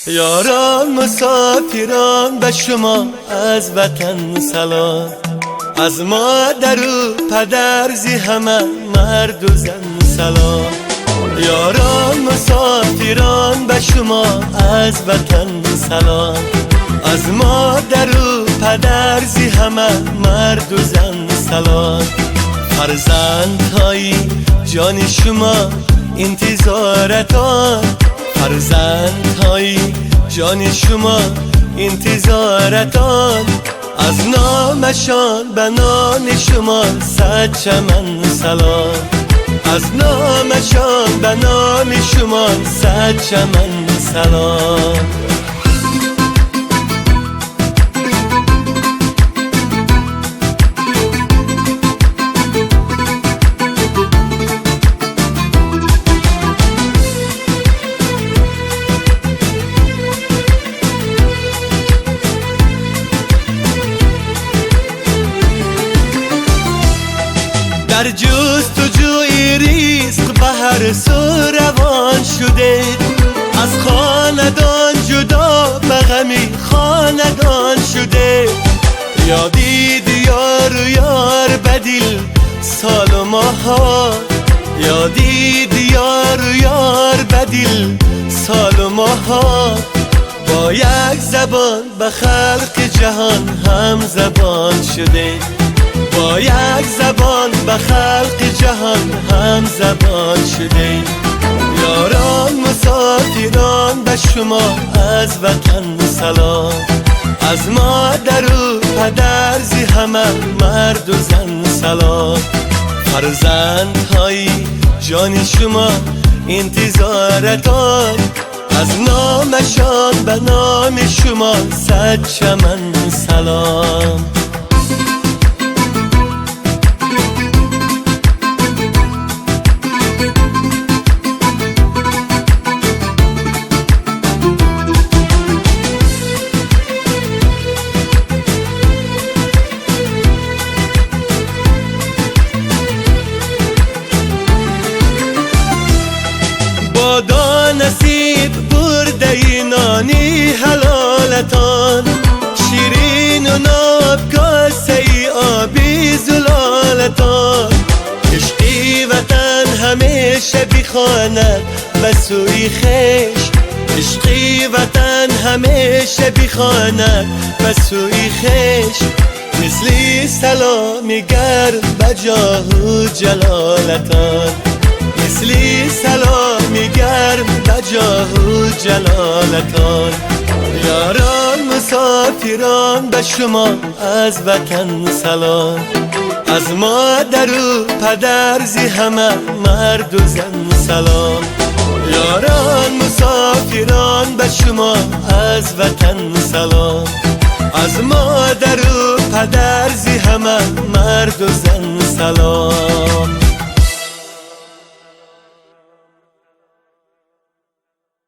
یاران مسافران به شما از وطن سلام، از مادر و پدر زی همه مرد و زن سلام. یاران مسافران به شما از وطن سلام، از مادر و پدر زی همه مرد و زن سلام. فرزندهای جان شما انتظارتان، فرزندهای جان شما انتظارتان، از نامشان به نام شما صد چمن سلام، از نامشان به نام شما صد چمن سلام. در جستجوی رزق به هر سو روان شده، از خاندان جدا به غمی خاندان شده. یادی دیار و یار بدیل سال و ماها، یادی دیار و یار بدیل سال و ماها، با یک زبان به خلق جهان هم زبان شده، با یک زبان به خلق جهان هم زبان شده. یاران مسافران به شما از وطن سلام، از مادر و پدر زی همه مرد و زن سلام. فرزندهای جان شما انتظارتان، از نامشان به نام شما صد چمن سلام. بادا نصیب برده نانی حلالتان، شیرین و ناب کاسه آبی زلالتان. عشقی وطن همیشه بخواند به سوی خویش، عشقی وطن همیشه بخواند به سوی خویش. مثلی سلامی گرم به جاه و جلالتان، مثلی سلامی گرم به جاه و جلالتان. یاران مسافران به شما از وطن سلام، از مادر و پدر زی همه مرد و زن سلام. یاران مسافران به شما از وطن سلام، از مادر و پدر زی همه مرد و زن سلام.